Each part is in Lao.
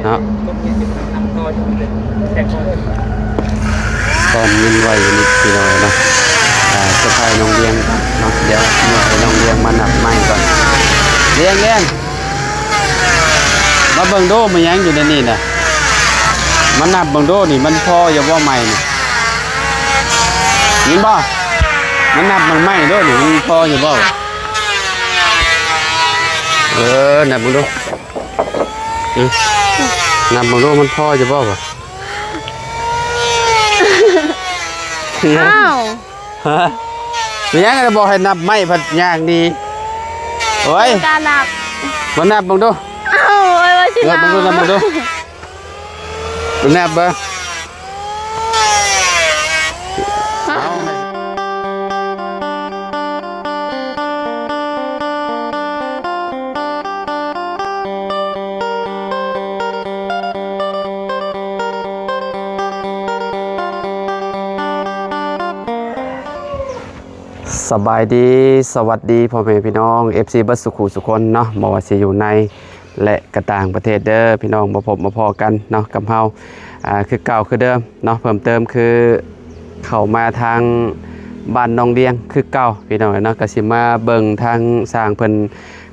ເນາະ ຕອນເງິນໄວຢູ່ນີ້ພີ່ນ້ອງເນາະ. ອ່າ ສະພາຍນ້ອງລຽງເນາະ ດຽວໃຫ້ນ້ອງລຽງມານັບໄມ້ກ່ອນ. ລຽງ ລຽງ ມາເບິ່ງດູ ມັນຫຍັງຢູ່ໃນນີ້ນະ ມານັບເບິ່ງດູນີ້ ມັນພໍຢູ່ບໍ່ໄມ້ນີ້ ຍິນບໍ່? ມານັບເບິ່ງໄມ້ດູນີ້ ມັນພໍຢູ່ບໍ່? ເອີ ນັບເບິ່ງດູ ອື ນັບເບິ່ງດູ ມັນພໍຢູ່ບໍ່ວະ? ອ້າວ ຮະ? ເປັນຫຍັງລະບໍ່ໃຫ້ນັບໄມ້ພັດຍາກດີ? ໂອ້ຍ ບໍ່ກ້ານັບ ມານັບເບິ່ງດູ. ອ້າວ ໂອ້ຍ ວ່າຊິນັບເບິ່ງດູ ນັບເບິ່ງດູ ນັບເບິ່ງ. ສະບາຍດີ ສະຫວັດດີພໍ່ແມ່ພີ່ນ້ອງ ເອັຟຊີ ເບິດສູ່ຄູ່ສູ່ຄົນເນາະ ບໍ່ວ່າຊິຢູ່ໃນ ແລະ ກະຕ່າງປະເທດເດີພີ່ນ້ອງ ມາພົບມາພໍ້ກັນເນາະກັບເຮົາ ອ່າ ຄືເກົ່າຄືເດີມເນາະ. ເພີ່ມເຕີມຄືເຂົ້າມາທາງບ້ານໜອງລຽງຄືເກົ່າພີ່ນ້ອງເອີຍເນາະ ກະຊິມາເບິ່ງທາງຊ່າງເພິ່ນ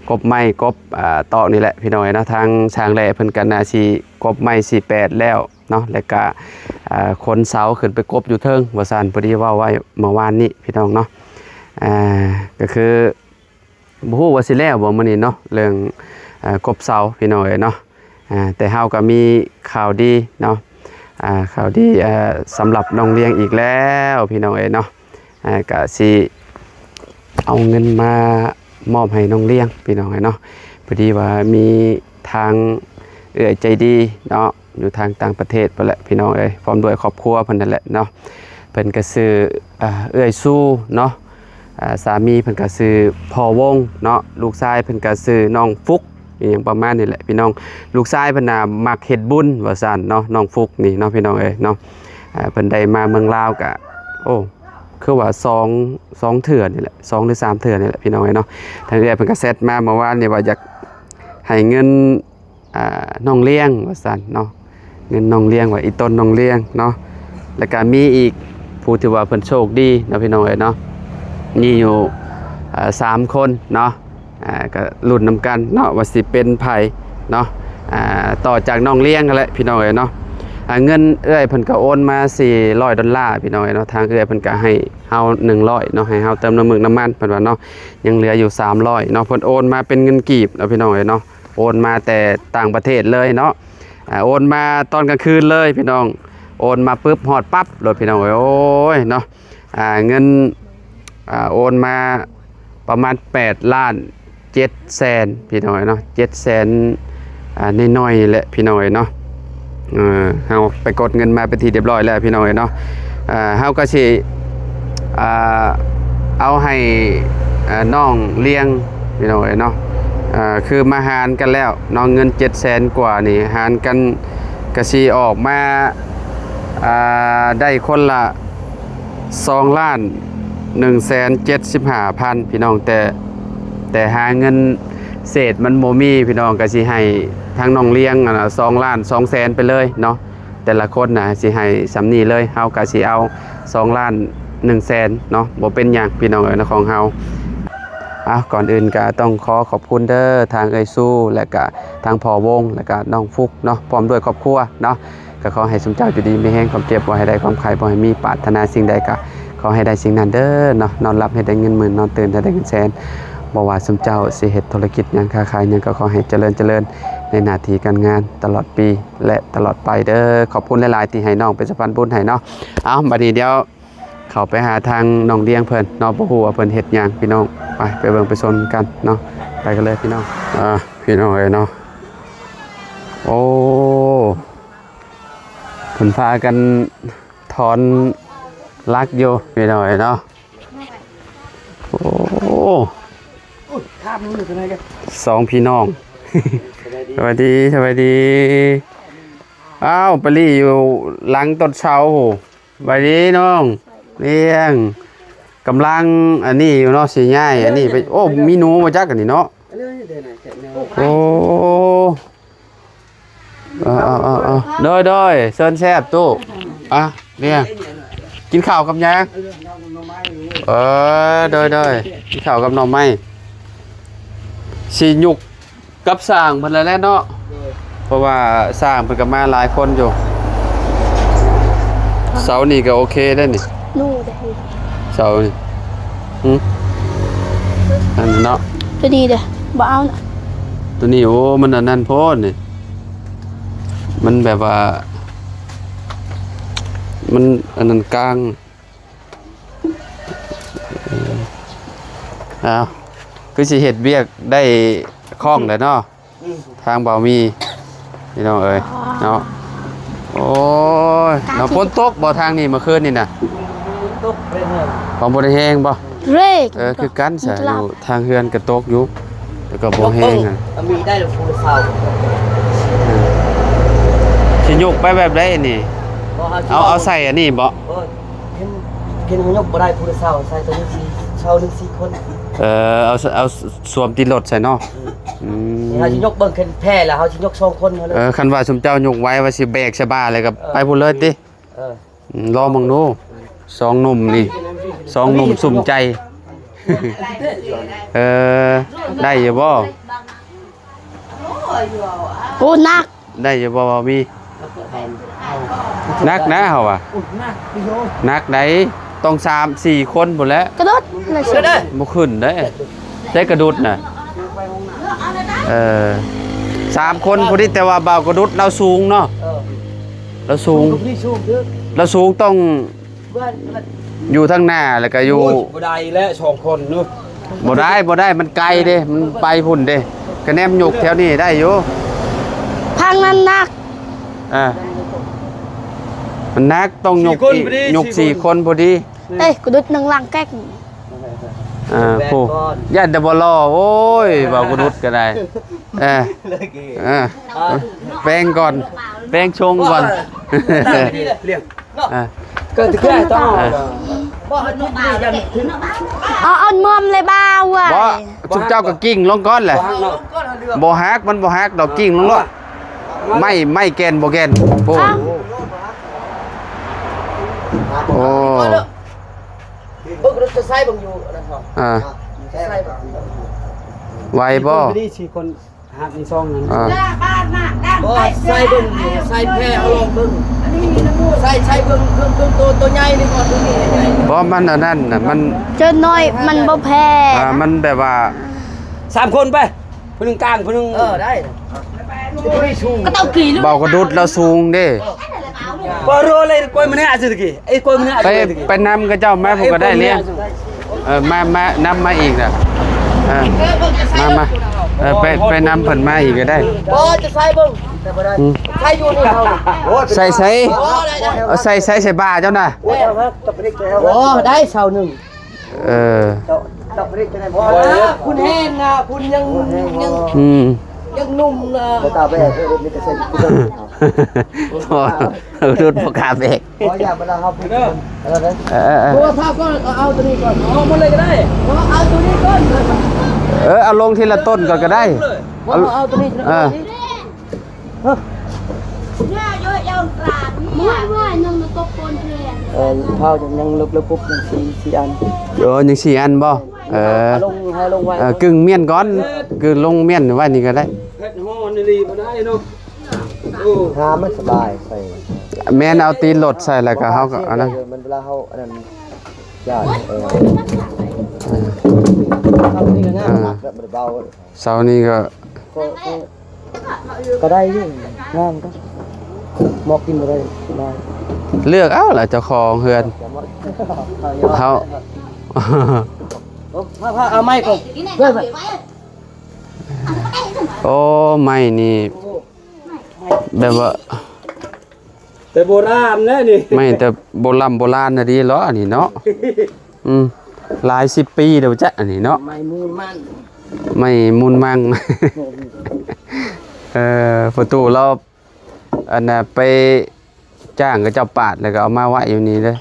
ກົບໄມ້ກົບ ອ່າ ຕອກນີ້ແຫຼະພີ່ນ້ອງເອີຍເນາະ. ທາງຊ່າງແລ່ເພິ່ນກະໜ້າຊິກົບໄມ້ສີ່ແປດແລ້ວເນາະ ແລະກະ ອ່າ ຂົນເສົາຂຶ້ນໄປກົບຢູ່ເທິງວ່າຊັ້ນ ພໍດີເວົ້າໄວ້ເມື່ອວານນີ້ພີ່ນ້ອງເນາະ. ອ່າ ກະຄື ບໍ່ຮູ້ວ່າຊິແລ້ວບໍ່ມື້ນີ້ເນາະ ເລື່ອງ ເອີ ກົບເສົາພີ່ນ້ອງເອີຍເນາະ. ອ່າ ແຕ່ເຮົາກໍມີຂ່າວດີເນາະ ອ່າ ຂ່າວດີ ເອີ ສຳລັບນ້ອງລຽງອີກແລ້ວພີ່ນ້ອງເອີຍເນາະ. ອ່າ ກະຊິເອົາເງິນມາມອບໃຫ້ນ້ອງລຽງພີ່ນ້ອງເອີຍເນາະ ພໍດີວ່າມີທາງເອື້ອຍໃຈດີເນາະ ຢູ່ທາງຕ່າງປະເທດພຸ້ນແຫຼະພີ່ນ້ອງເອີຍ ພ້ອມດ້ວຍຄອບຄົວເພິ່ນນັ້ນແຫຼະເນາະ. ເພິ່ນກະຊື່ ເອື້ອຍຊູເນາະ ສາມີເພິ່ນກະຊື່ພໍ່ວົງເນາະ ລູກຊາຍເພິ່ນກະຊື່ນ້ອງຟຸກ ອີ່ຫຍັງປະມານນີ້ແຫຼະພີ່ນ້ອງ. ລູກຊາຍເພິ່ນນະມັກເຮັດບຸນວ່າຊັ້ນເນາະ ນ້ອງຟຸກນີ້ເນາະພີ່ນ້ອງເອີຍເນາະ. ເພິ່ນໄດ້ມາເມືອງລາວກະ ໂອ້ ຄືວ່າສອງ ສອງເທື່ອນີ້ແຫຼະ ສອງຫຼືສາມເທື່ອນີ້ແຫຼະພີ່ນ້ອງເອີຍເນາະ. ທາງເອື້ອຍເພິ່ນກະແຊັດມາເມື່ອວານນີ້ວ່າຢາກໃຫ້ເງິນ ອ່າ ນ້ອງລຽງວ່າຊັ້ນເນາະ ເງິນນ້ອງລຽງວ່າອີ່ຕົນນ້ອງລຽງເນາະ. ແລ້ວກະມີອີກຜູ້ທີ່ວ່າເພິ່ນໂຊກດີເນາະພີ່ນ້ອງເອີຍເນາະ ມີຢູ່ ອ່າ ສາມຄົນເນາະ. ອ່າ ກະລຸ້ນນຳກັນເນາະວ່າຊິເປັນໃຜເນາະ ອ່າ ຕໍ່ຈາກນ້ອງລຽງຫັ້ນແຫຼະພີ່ນ້ອງເອີຍເນາະ. ອ່າ ເງິນເອື້ອຍເພິ່ນກະໂອນມາສີ່ຮ້ອຍດອນລາພີ່ນ້ອງເອີຍເນາະ. ທາງເອື້ອຍເພິ່ນກະໃຫ້ເຮົາໜຶ່ງຮ້ອຍເນາະ ໃຫ້ເຮົາເຕີມນ້ຳມັນເນາະ ເພິ່ນວ່າເນາະ ຍັງເຫຼືອຢູ່ສາມຮ້ອຍເນາະ. ເພິ່ນໂອນມາເປັນເງິນກີບເນາະພີ່ນ້ອງເອີຍເນາະ ໂອນມາແຕ່ຕ່າງປະເທດເລີຍເນາະ. ອ່າ ໂອນມາຕອນກາງຄືນເລີຍພີ່ນ້ອງ ໂອນມາປຶບຮອດປັບໂລດພີ່ນ້ອງເອີຍ. ໂອ້ຍເນາະ ອ່າ ເງິນ ອ່າ ໂອນມາປະມານແປດລ້ານເຈັດແສນພີ່ນ້ອງເອີຍເນາະ ເຈັດແສນ ອ່າ ໜ້ອຍໆນີ້ແຫຼະພີ່ນ້ອງເອີຍເນາະ. ເອີ ເຮົາໄປກົດເງິນມາເປັນທີ່ຮຽບຮ້ອຍແລ້ວພີ່ນ້ອງເອີຍເນາະ. ເຮົາກະຊິ ອ່າ ເອົາໃຫ້ ເອີ ນ້ອງລຽງພີ່ນ້ອງເອີຍເນາະ. ເອີ ຄືມາຫານກັນແລ້ວເນາະ ເງິນເຈັດແສນກວ່ານີ້ ຫານກັນກະຊິອອກມາ ອ່າ ໄດ້ຄົນລະສອງລ້ານໜຶ່ງແສນເຈັດສິບຫ້າພັນພີ່ນ້ອງ. ແຕ່ ແຕ່ຫາເງິນເສດມັນບໍ່ມີພີ່ນ້ອງ ກະຊິໃຫ້ທາງນ້ອງລຽງ ອັນນະ ສອງລ້ານສອງແສນໄປເລີຍເນາະ. ແຕ່ລະຄົນນະຊິໃຫ້ສ່ຳນີ້ເລີຍ ເຮົາກະຊິເອົາສອງລ້ານໜຶ່ງແສນເນາະ ບໍ່ເປັນຫຍັງພີ່ນ້ອງເອີຍ ຂອງເຮົາ. ເອົາ ກ່ອນອື່ນກະຕ້ອງຂໍຂອບຄຸນເດີ ທາງເອື້ອຍຊູ ແລະກະທາງພໍ່ວົງ ແລະກະນ້ອງຟຸກເນາະ ພ້ອມດ້ວຍຄອບຄົວເນາະ. ກະຂໍໃຫ້ຊຸມເຈົ້າຢູ່ດີມີແຮງ ຄວາມເຈັບບໍ່ໃຫ້ໄດ້ ຄວາມໄຂ້ບໍ່ໃຫ້ມີ ປາດຖະໜາສິ່ງໃດກະຂໍໃຫ້ໄດ້ສິ່ງນັ້ນເດີເນາະ. ນອນຫຼັບໃຫ້ໄດ້ເງິນໝື່ນ ນອນຕື່ນໃຫ້ໄດ້ເງິນແສນ ບໍ່ວ່າຊຸມເຈົ້າຊິເຮັດທຸລະກິດຫຍັງ ຄ້າຂາຍຫຍັງ ກະຂໍໃຫ້ຈະເລີນ ຈະເລີນໃນໜ້າທີ່ການງານຕະຫຼອດປີ ແລະ ຕະຫຼອດໄປເດີ. ຂອບຄຸນຫຼາຍໆທີ່ໃຫ້ນ້ອງເປັນສະພານບຸນໃຫ້ເນາະ. ເອົາ ບາດນີ້ດຽວເຂົ້າໄປຫາທາງນ້ອງລຽງເພິ່ນເນາະ ບໍ່ຮູ້ວ່າເພິ່ນເຮັດຫຍັງພີ່ນ້ອງ. ໄປ ໄປເບິ່ງໄປຊົມກັນເນາະ ໄປກັນເລີຍພີ່ນ້ອງ. ອ່າ ພີ່ນ້ອງເອີຍເນາະ ໂອ້ ເພິ່ນພາກັນຖອນຫຼັກຢູ່ພີ່ນ້ອງເອີຍເນາະ. ໂອ້ ສອງພີ່ນ້ອງ ສະບາຍດີ ສະບາຍດີ. ອ້າວ ໄປລີ້ຢູ່ຫຼັງຕົ້ນເສົາ. ສະບາຍດີນ້ອງລຽງ ກຳລັງອັນນີ້ຢູ່ເນາະ ຊິຍ້າຍອັນນີ້ໄປ. ໂອ້ ມີໜູບໍ່ຈັກອັນນີ້ເນາະ. ໂອ້ ໂອ້ ເອີໆໆໆ ໂດຍໆ ເຊີນແຊບຕູ້. ອ່ະ ເນຍ ກິນເຂົ້າກັບຫຍັງ? ເອີ ໂດຍໆ ກິນເຂົ້າກັບໜໍ່ໄມ້. ຊິຫຍຸກກັບຊ່າງເພິ່ນແຫຼະເນາະ ເພາະວ່າຊ່າງເພິ່ນກໍມາຫຼາຍຄົນຢູ່. ເສົານີ້ກໍໂອເຄເດ້ນີ້ ໜູເດ້ ເສົານີ້. ຫຶ ອັນນີ້ເນາະ ຕົວນີ້ເດ້ ບໍ່ເອົານະ ຕົວນີ້. ໂອ້ ມັນອັນນັ້ນໂພດນີ້ ມັນແບບວ່າ ມັນອັນນັ້ນກາງ. ເອີ ອ້າວ ຄືຊິເຮັດວຽກໄດ້ຄ່ອງແຫຼະເນາະ ອືມ ທາງບ່າວມີ ພີ່ນ້ອງເອີຍ ອໍ ເນາະ. ໂອ້ຍ ກາ ເນາະ ຝົນຕົກບໍ່ທາງນີ້ເມື່ອຄືນນີ້ນະ? ຕົກແຮງ ບໍ່ ບໍ່ໄດ້ແຮງບໍ່? ເຣກ ເອີ ຄືກັນຊະ ຢູ່ທາງເຮືອນກໍຕົກຢູ່ ແຕ່ກໍບໍ່ແຮງ. ມີໄດ້ລະຜູ້ລະຊາວ ຊິຍົກໄປແບບໃດນີ້? ເອົາ ເອົາໃສ່ອັນນີ້ບໍ່? ເອີ ເຫັນ ເຫັນຍົກບໍ່ໄດ້ ຜູ້ລະຊາວ ໃສ່ຕົວໜຶ່ງສີ່ ຊາວໜຶ່ງສີ່ຄົນ. ເອີ ເອົາ ເອົາສວມຕິດລົດໃສ່ເນາະ. ອືມ ອືມ ເຮົາຊິຍົກເບິ່ງຄັນແພ້ແລ້ວ ເຮົາຊິຍົກສອງຄົນເຮົາເລີຍ. ເອີ ຄັນວ່າຊຸມເຈົ້າຍົກໄວວ່າຊິແບກໃສ່ບ່າແລ້ວກໍ ເອີ ໄປພຸ້ນເລີຍຕິ. ເອີ ອືມ ລອງເບິ່ງດູ ສອງໜຸ່ມນີ້ ສອງໜຸ່ມສຸມໃຈ. ເອີ ໄດ້ຢູ່ບໍ່? ໂອ້ ໜັກ ໄດ້ຢູ່ບໍ່? ບໍ່ມີ ໜັກນະ ເຮົາວ່າ ໂອ້ຍ ໜັກຢູ່ ໜັກໃດ໋ ຕ້ອງສາມສີ່ຄົນພຸ້ນແຫຼະ ກະດຸດນະ ບໍ່ຂຶ້ນເດ້ ໃຊ້ກະດຸດນະ. ເອີ ສາມຄົນພໍດີ ແຕ່ວ່າບ່າວກະດຸດລາວສູງເນາະ ເອີ ລາວສູງ ລາວສູງຕ້ອງ ຢູ່ທາງໜ້າ ແລ້ວກໍຢູ່ ໂອ້ຍ ບໍ່ໄດ້ແລ້ວສອງຄົນເນາະ. ບໍ່ໄດ້ ບໍ່ໄດ້ ມັນໄກເດ້ ມັນໄປພຸ້ນເດ້. ກະແນມຍົກແຖວນີ້ໄດ້ຢູ່ ທາງນັ້ນໜັກ. ເອີ ມັນໜັກ ຕ້ອງຍົກອີກ ສີ່ຄົນພໍດີ ຍົກສີ່ຄົນພໍດີ. ເອີຍ ກະດຸດໜຶ່ງຫຼັງແກັກ. ເອີ ຜູ້ ຢ້ານແຕ່ບໍ່ຫຼໍ່ ໂອ້ຍ ເວົ້າກະດຸດກໍໄດ້. ເອີ ເອີ ແປງກ່ອນ ແປງຊົງກ່ອນ. ເອີ ກໍຖືກແລ້ວຕ້ອງ ເອີ ເອົາ ເອົາມອມເລີຍບ່າວເວີຍ. ບໍ່ ຊຸມເຈົ້າກໍກິ້ງລົງກ່ອນແຫຼະ. ບໍ່ຫັກ ມັນບໍ່ຫັກດອກ ກິ້ງລົງໂລດ. ໄມ້ ໄມ້ແກ່ນບໍ່ແກ່ນ ໂອ້ ເອົ້າ ໂອ້ ເບິ່ງລົດຈະໃຊ້ເບິ່ງຢູ່ອັນນັ້ນເນາະ. ອ່າ ໃຊ້ເບິ່ງ ໄວບໍ່? ເບິ່ງດີສີ່ຄົນ ຫາກມີຊ່ອງນັ້ນ ອ່າ ບໍ່ໃຊ້ເບິ່ງ ໃຊ້ແພ້ເອົາລອງເບິ່ງ ໃຊ້ ໃຊ້ເບິ່ງ ເບິ່ງ ເບິ່ງໂຕ ໂຕໃຫຍ່ນີ້ກ່ອນ ໂຕນີ້ໃຫຍ່ ບໍ່ ມັນອັນນັ້ນນະ ມັນ ເຈົ້ານ້ອຍມັນບໍ່ແພ້ ອ່າ ມັນແບບວ່າ ສາມຄົນໄປ ຜູ້ໜຶ່ງກາງ ຜູ້ໜຶ່ງ ເອີ ໄດ້ ບ່າວກະດຸດລາວສູງເດ້. ບໍ່ຮູ້ເລີຍ ກ້ອຍມາແນ່ອາຊິຕະກີ້ ໄອ້ກ້ອຍມາແນ່ອາຊິຕະກີ້ ໄປນຳເຂົາເຈົ້າມາ ຜູ້ກໍໄດ້ລ້ຽງ. ເອີ ມາ ມານຳມາອີກນະ ເອີ ມາ ມາ ເອີ ໄປ ໄປນຳເພິ່ນມາອີກກໍໄດ້. ບໍ່ ຈະໃສ່ເບິ່ງ ອືມ ໃສ່ຢູ່ນີ້ເຮົາ ໃສ່ໃສ ເອົາໃສ່ໃສ ໃສ່ບ່າເຈົ້ານະ. ໂອ້ຍ ເອົາຮັກກັບເດັກແລ້ວ ບໍ່ ໄດ້ຊາວໜຶ່ງ. ເອີ ເຈົ້າ ເຈົ້າຜະລິດຈັ່ງໃດບໍ່? ເອີ ຄຸນແຮງນະ ຄຸນຍັງ ຍັງ ອືມ ຍັງໜຸ່ມນະ ບໍ່ຕາແບກເດີ ມີແຕ່ໃສ່ ໂອ້ ລົດບໍ່ກ້າແບກ ບໍ່ ຢ່າເວລາເຮົາ ເອີ ເອີ ເອີ ເອີ ເອົາ ເອົາ ເອົາຕົວນີ້ກ່ອນ ເອົາໝົດເລີຍກໍໄດ້ ເອົາ ເອົາຕົວນີ້ກ່ອນ ເອີ ເອົາລົງທີລະຕົ້ນກ່ອນກໍໄດ້ ເອົາ ເອົາ ເອົາຕົວນີ້ ເອີ ເອີ ເອີ ເຜົາຍັງເລິກໆປຸບຍັງສີ່ ສີ່ອັນ ເອີ ຍັງສີ່ອັນບໍ່? ເອີ ເອົາລົງ ເອົາລົງໄວ້ ເອີ ກຶ່ງມ້ຽນກ່ອນ ກຶ່ງລົງມ້ຽນໄວ້ນີ້ກໍໄດ້ ເຮັດຫໍ່ນີ້ລີບໍ່ໄດ້ເນາະ ໂອ້ ຫາມັນສະບາຍໃສ່ ແມ່ນ ເອົາຕີນລົດໃສ່ ແລ້ວກໍເຮົາກໍອັນນັ້ນ ມັນເວລາເຮົາອັນນັ້ນ ຢ້ານ ເອີ ເອົາຕົວນີ້ກໍງ່າຍ ໜັກແລ້ວບໍ່ໄດ້ເບົາ ເສົານີ້ກໍ ກໍ ກໍ ກໍໄດ້ຢູ່ ງາມກໍ ໝອກກິນບໍ່ໄດ້ ໄດ້ ເລືອກເອົາລະເຈົ້າຂອງເຮືອນ ເຮົາ ເອົາ ເອົາໄມ້ກ່ອນ ໂອ້ ໄມ້ນີ້ແບບວ່າ ແຕ່ໂບລານແລ້ວນີ້ ໄມ້ແຕ່ໂບລຳໂບລານນະດີເລາະ ອັນນີ້ເນາະ ອືມ ຫຼາຍສິບປີແລ້ວຈະ ອັນນີ້ເນາະ ໄມ້ມູນມັນ ໄມ້ມູນມັງ ເອີ ພໍ່ຕູ້ລາວ ອັນນ່າ ໄປຈ້າງເຂົາເຈົ້າປາດ ແລ້ວກໍເອົາມາໄວ້ຢູ່ນີ້ເດ້.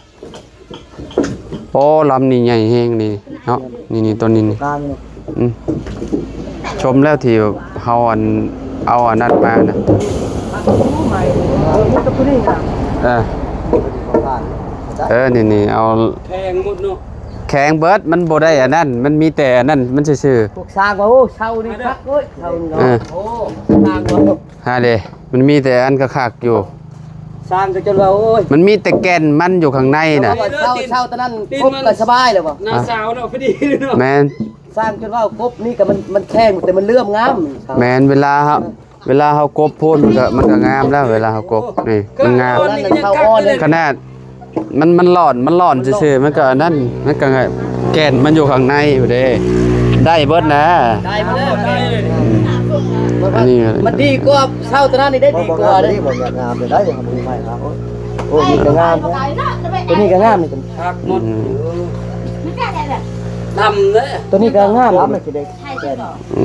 ໂອ້ ລຳນີ້ໃຫຍ່ແຮງນີ້ເນາະ ນີ້ໆ ຕົ້ນນີ້ນີ້ ອືມ ຊົມແລ້ວທີ່ເຮົາອັນ ເອົາອັນນັ້ນມານະ ເອີ ເອີ ນີ້ໆ ເອົາ ແຂງໝົດເນາະ ແຂງເບິດ ມັນບໍ່ໄດ້ອັນນັ້ນ ມັນມີແຕ່ອັນນັ້ນມັນຊື່ໆ ພວກຊ່າງວ່າ ໂອ້ ເຊົານີ້ຄັກເອີຍ ເຊົານີ້ເນາະ ເອີ ໂອ້ ຊ່າງວ່າ ຫາເດ້ ມັນມີແຕ່ອັນຄັກໆຢູ່ ຊ່າງກໍຈົນວ່າ ໂອ້ຍ ມັນມີແຕ່ແກ່ນມັນຢູ່ຂ້າງໃນນະ ເຊົາ ເຊົາຕອນນັ້ນກົບກໍສະບາຍແລ້ວບໍ່ ໜ້າສາວເນາະ ພໍດີເນາະ ແມ່ນ ຊ່າງຈົນວ່າກົບນີ້ກໍມັນ ມັນແຂງ ແຕ່ມັນເຫຼື້ອມງາມ ແມ່ນ ເວລາເຮົາ ເວລາເຮົາກົບໂພນມັນກໍ ມັນກໍງາມແລ້ວ ເວລາເຮົາກົບນີ້ມັນງາມ ຕອນນັ້ນມັນເຊົາອ່ອນເດ້ ຂະໜາດມັນ ມັນຫຼອນ ມັນຫຼອນຊື່ໆ ມັນກໍອັນນັ້ນ ມັນກໍແກ່ນມັນຢູ່ຂ້າງໃນພຸ້ນເດ້ ໄດ້ເບິດນະ ໄດ້ໝົດເລີຍ ອືມ ອັນນີ້ມັນດີກວ່າເຊົາຕອນນັ້ນນີ້ໄດ້ດີກວ່າເດ້ ບໍ່ ບໍ່ງາມເດ້ ບໍ່ແມ່ນງາມເດ້ ໄດ້ ເຮົາບໍ່ມີໄມ້ງາມ ໂອ້ ໂອ້ ນີ້ກໍງາມ ໂຕນີ້ກໍງາມນີ້ ຄັກໝົດ ອືມ ດຳເດ້ ໂຕນີ້ກໍງາມ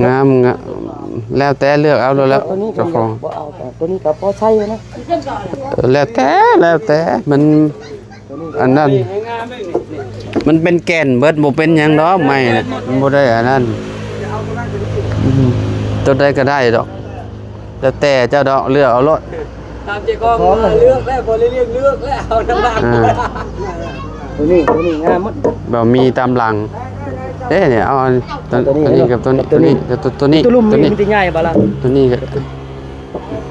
ງາມ ງາມ ແລ້ວແຕ່ເລືອກເອົາໂລດແລ້ວ ໂຕນີ້ກໍ ເຈົ້າຂອງ ບໍ່ເອົາ ໂຕນີ້ກໍພໍໃຊ້ນະ ເອີ ແລ້ວແຕ່ ແລ້ວແຕ່ ມັນ ອັນນັ້ນ ມັນເປັນແກ່ນເບິດ ບໍ່ເປັນຫຍັງດອກ ໄມ້ນະ ມັນບໍ່ໄດ້ອັນນັ້ນ ອືມ ໂຕໃດກໍໄດ້ດອກ ແລ້ວແຕ່ເຈົ້າດອກ ເລືອກເອົາໂລດ ຕາມໃຈຂອງ ເລືອກແລ້ວ ບໍ່ໄດ້ເລືອກ ເລືອກແລ້ວ ເອົານຳຫຼັງ ອ່າ ໂຕນີ້ ໂຕນີ້ງາມໝົດ ບໍ່ມີຕາມຫຼັງ ເດ້ ນີ້ ເອົາ ໂຕ ໂຕນີ້ ໂຕນີ້ກັບໂຕນີ້ ໂຕນີ້ ໂຕນີ້ ໂຕນີ້ ໂຕນີ້ ໂຕນີ້ ມີແຕ່ໃຫຍ່ບໍ່ລະ ໂຕນີ້ກໍ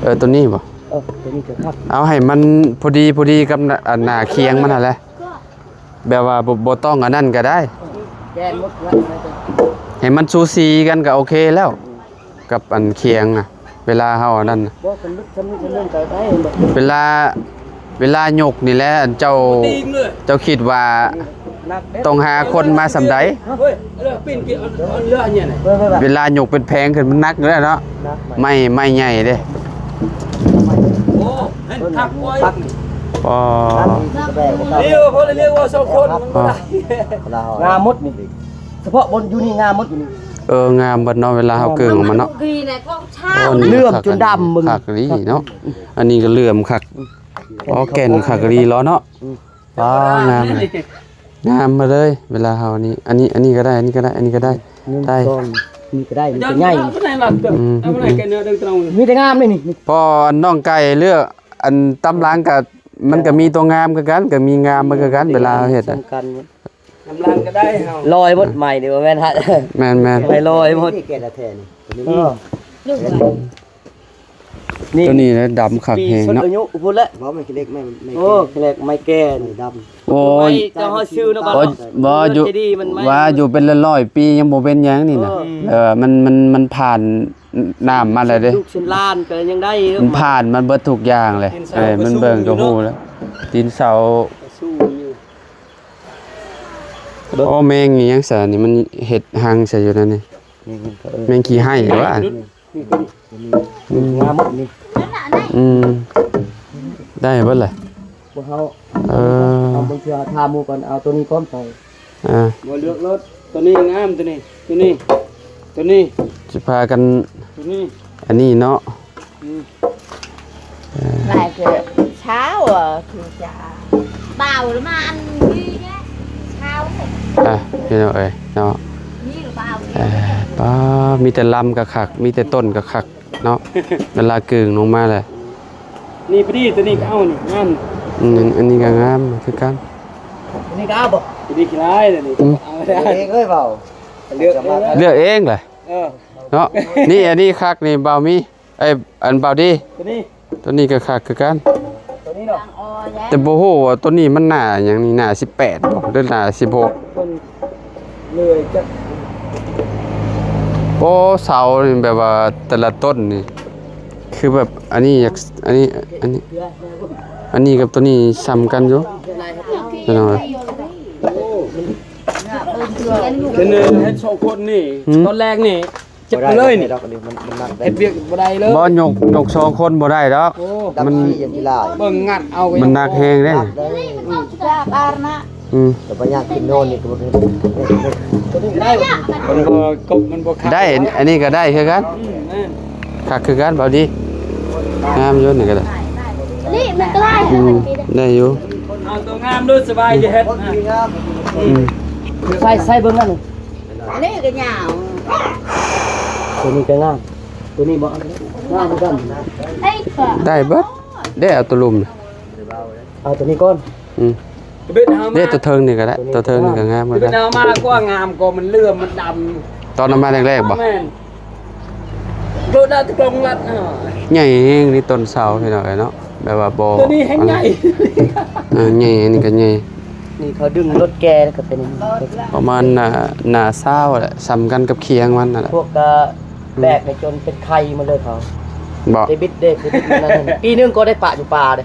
ເອີ ໂຕນີ້ບໍ່ ເອີ ໂຕນີ້ກໍຄັກ ເອົາໃຫ້ມັນພໍດີ ພໍດີກັບ ອັນ ໜ້າຄຽງມັນຫັ້ນແຫຼະ ແບບວ່າບໍ່ ບໍ່ຕ້ອງອັນນັ້ນກໍໄດ້ ແກ່ນໝົດ ໃຫ້ມັນສູສີກັນກໍໂອເຄແລ້ວ ກັບອັນຄຽງນະ ເວລາເຮົາອັນນັ້ນນະ ບໍ່ ຄັນລຶກຊຳນີ້ ຊຳນັ້ນກໍໄດ້ ເວລາ ເວລາຍົກນີ້ແຫຼະ ອັນເຈົ້າ ເຈົ້າຄິດວ່າ ໜັກເດ້ ຕ້ອງຫາຄົນມາສ່ຳໃດ ເອີ ເວລາຍົກເປັນແຜງຂຶ້ນມັນໜັກຢູ່ແລ້ວເນາະ ໜັກ ໄມ້ ໄມ້ໃຫຍ່ເດ້ ໂອ້ ເຫັນຄັກບໍ່ ອໍ ນີ້ກໍພໍໄດ້ລຽກວ່າສອງຄົນ ມັນບໍ່ໄດ້ ງາມໝົດນີ້ ສະເພາະບ່ອນຢູ່ນີ້ງາມໝົດຢູ່ນີ້ ເອີ ງາມເບິດເນາະ ເວລາເຮົາເກິ່ງອອກມາເນາະ ໂອ້ ເຫຼື້ອມຈົນດຳ ເບິ່ງ ຄັກອີ່ຫຼີເນາະ ອັນນີ້ກໍເຫຼື້ອມຄັກ ອໍ ແກ່ນຄັກອີ່ຫຼີເນາະ ອືມ ວ້າວ ງາມເລີຍ ງາມມາເລີຍ ເວລາເຮົານີ້ ອັນນີ້ ອັນນີ້ກໍໄດ້ ອັນນີ້ກໍໄດ້ ອັນນີ້ກໍໄດ້ ໜຶ່ງ ໄດ້ ສອງ ນີ້ກໍໄດ້ ນີ້ກໍໃຫຍ່ ອືມ ມີແຕ່ງາມເລີຍນີ້ ພໍນ້ອງໄກ່ເລືອກອັນຕຳຫຼັງກໍ ມັນກໍມີຕົວງາມຄືກັນ ກໍມີງາມເໝືອນຄືກັນ ເວລາເຮົາເຮັດ ສຳຄັນ ກຳລັງກໍໄດ້ເຮົາ ລອຍໝົດ ໄມ້ນີ້ບໍ່ແມ່ນ ແມ່ນໆ ໄມ້ລອຍໝົດ ແກ່ນແທ້ໆນີ້ ເອີ ນີ້ ໂຕນີ້ນະ ດຳຄັກແຮງເນາະ ປີຊົນອາຍຸພຸ້ນແຫຼະ ບໍ່ ໄມ້ຂີ້ເຫຼັກ ໄມ້ ໄມ້ ໂອ້ ແກ່ນ ຂີ້ເຫຼັກ ໄມ້ແກ່ນ ໄມ້ດຳ ໂອ້ຍ ໄມ້ ເຈົ້າເຮົາຊື້ນະ ບໍ່ ບໍ່ ຢູ່ ວ່າຢູ່ເປັນຮ້ອຍໆປີຍັງບໍ່ເປັນຫຍັງນີ້ນະ ເອີ ເອີ ມັນ ມັນ ມັນຜ່ານນ້ຳມາແລ້ວເດ້ ລູກເຊັ່ນຫຼານກໍຍັງໄດ້ ມັນຜ່ານ ມັນເບິດທຸກຢ່າງເລີຍ ເອີ ມັນເບິ່ງກໍຮູ້ແລ້ວ ຕີນເສົາ ໂອ້ ແມງອີ່ຫຍັງຊະນີ້ ມັນເຮັດຮັງໃສ່ຢູ່ນັ້ນນີ້ ແມງຂີ້ໄຫ້ຫວາ ອືມ ງາມໝົດນີ້ ອືມ ໄດ້ເບິດແຫຼະ ພວກເຮົາ ເອີ ເອົາບາງເທື່ອຖາມໝູ່ກ່ອນ ເອົາໂຕນີ້ກ່ອນໄປ ອ່າ ບໍ່ເລືອກໂລດ ໂຕນີ້ງາມ ໂຕນີ້ ໂຕນີ້ ໂຕນີ້ ຊິພາກັນ ໂຕນີ້ ອັນນີ້ເນາະ ອືມ ເອີ ຫຼາຍເກີນ ເຊົ້າ ຄືຈະ ບ່າວລະມາອັນນີ້ແຫຼະ ເຊົ້າ ອ່ະ ພີ່ນ້ອງເອີຍເນາະ ນີ້ລະບ່າວ ເອີ ປ້າ ມີແຕ່ລຳກໍຄັກ ມີແຕ່ຕົ້ນກໍຄັກເນາະ ເວລາກຶງລົງມາແຫຼະ ນີ້ພໍດີ ໂຕນີ້ກໍເອົານີ້ ງາມ ອືມ ອັນນີ້ກໍງາມຄືກັນ ໂຕນີ້ກໍເອົາບໍ່ ໂຕນີ້ຂີ້ຮ້າຍ ໂຕນີ້ ອືມ ເອົາ ເລືອກເອງເລີຍ ເລືອກເອງເລີຍ ເລືອກເອງແຫຼະ ເອີ ເນາະ ນີ້ ອັນນີ້ຄັກນີ້ ບ່າວມີ ເອີຍ ອັນບ່າວດີ ໂຕນີ້ ໂຕນີ້ກໍຄັກຄືກັນ ໂຕນີ້ເນາະ ແຕ່ບໍ່ຮູ້ວ່າໂຕນີ້ມັນໜ້າຫຍັງນີ້ ໜ້າສິບແປດບໍ່ ຫຼືໜ້າສິບຫົກ ເພິ່ນເລີຍຈັກ ໂອ້ ເສົານີ້ແບບວ່າແຕ່ລະຕົ້ນນີ້ ຄືແບບ ອັນນີ້ຢາກ ອັນນີ້ ອັນນີ້ ອັນນີ້ກັບໂຕນີ້ສ່ຳກັນຢູ່ ພີ່ນ້ອງ ເຫັນ ເຫັນສອງຄົນນີ້ ອືມ ຕອນແລກນີ້ ເຈັບໄປເລີຍນີ້ ບໍ່ໄດ້ດອກ ອັນນີ້ມັນ ມັນໜັກໄດ໋ ເຮັດວຽກບໍ່ໄດ້ເລີຍ ບໍ່ ຍົກ ຍົກສອງຄົນບໍ່ໄດ້ດອກ ໂອ້ ມັນ ເບິ່ງງັດເອົາ ມັນໜັກແຮງເດ້ ໜັກໄດ໋ ອືມ ອືມ ແຕ່ວ່າຍາກຂຶ້ນນອນນີ້ກໍບໍ່ໄດ້ ໂຕນີ້ກໍໄດ້ ມັນບໍ່ ກົບ ມັນບໍ່ຄັກ ໄດ້ ອັນ ອັນນີ້ກໍໄດ້ຄືກັນ ອືມ ແມ່ນ ຄັກຄືກັນ ເບົາດີ ງາມຢູ່ນີ້ກໍໄດ້ ນີ້ມັນກໍໄດ້ ອືມ ໄດ້ຢູ່ ເອົາໂຕງາມໂລດ ສະບາຍຈະເຮັດ ອືມ ໃສ່ ໃສ່ເບິ່ງນັ້ນ ອັນນີ້ກໍຍາວ ໂຕນີ້ກໍງາມ ໂຕນີ້ບໍ່ ງາມຄືກັນ ເອີຍ ໄດ້ເບິດເດ້ ເອົາຕົວລຸ່ມ ເອົາຕົວນີ້ກ່ອນ ອືມ ເບັດເຮົາມາ ເດ້ ຕົວເທິງນີ້ກໍໄດ້ ຕົວເທິງນີ້ກໍງາມຄືກັນ ເຮົາມາກວ່າງາມກໍມັນເຫຼືອມມັນດຳ ຕອນເຮົາມາແລກໆບໍ່? ແມ່ນ ໂລດລະຕະກອງລັດເນາະ ໃຫຍ່ແຮງນີ້ຕົ້ນເສົາ ພີ່ນ້ອງເອີຍເນາະ ແບບວ່າບໍ່ ຕົວນີ້ແຮງໃຫຍ່ ເອີ ໃຫຍ່ ອັນນີ້ກໍໃຫຍ່ ນີ້ເຂົາດຶງລົດແກ່ແລ້ວກໍເປັນ ປະມານໜ້າ ໜ້າຊາວແຫຼະ ສ່ຳກັນກັບຄຽງມັນນັ້ນແຫຼະ ພວກກະແບກໃຫ້ຈົນເປັນໄຂ່ໝົດເລີຍເຂົາ ບໍ່ ເດບິດເດ້ ເດບິດນັ້ນ ປີໜຶ່ງກໍໄດ້ປະຢູ່ປ່າເດ້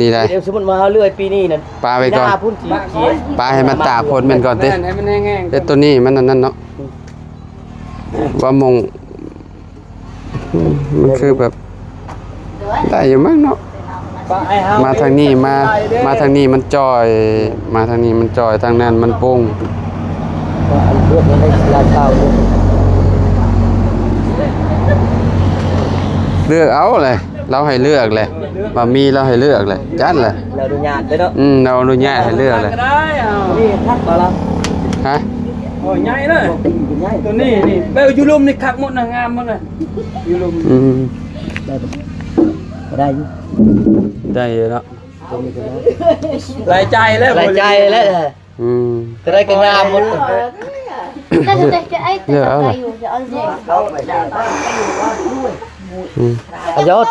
ນີ້ໄດ້ ເດ ສົມມຸດວ່າເຮົາເລື່ອຍປີນີ້ນັ້ນ ປະໄວ້ກ່ອນ ໜ້າພຸ້ນຊິເຂຍ ປະໃຫ້ມັນຕາກຝົນແມ່ນກ່ອນຕິ ແມ່ນ ໃຫ້ມັນແຫ້ງໆ ແຕ່ຕົວນີ້ມັນອັນນັ້ນເນາະ ວ່າມົງ ອືມ ມັນຄືແບບ ໄດ້ຢູ່ມັ້ງເນາະ ມາທາງນີ້ ມາ ມາທາງນີ້ມັນຈ່ອຍ ມາທາງນີ້ມັນຈ່ອຍ ທາງນັ້ນມັນປຸ້ງ ເລືອກເອົາແຫຼະ ລາວໃຫ້ເລືອກແຫຼະ ບ່າວມີລາວໃຫ້ເລືອກແຫຼະ ຈັດແຫຼະ ລາວອະນຸຍາດເດ້ເນາະ ອືມ ລາວອະນຸຍາດໃຫ້ເລືອກແຫຼະ ນີ້ຄັກບໍ່ລະ ຮະ ໂອ້ຍ ໃຫຍ່ເລີຍ ຕົວນີ້ນີ້ ແບບຢູ່ລຸ່ມນີ້ຄັກໝົດນະ ງາມໝົດນະ ຢູ່ລຸ່ມ ອືມ ໄດ້ບໍ່ ໄດ້ຢູ່ ໄດ້ຢູ່ເນາະ ລາຍຈ່າຍແລ້ວ ລາຍຈ່າຍແລ້ວ ອືມ ກໍໄດ້ກໍງາມໝົດ ເລືອກເອົາແຫຼະ ອືມ ອາຍອດ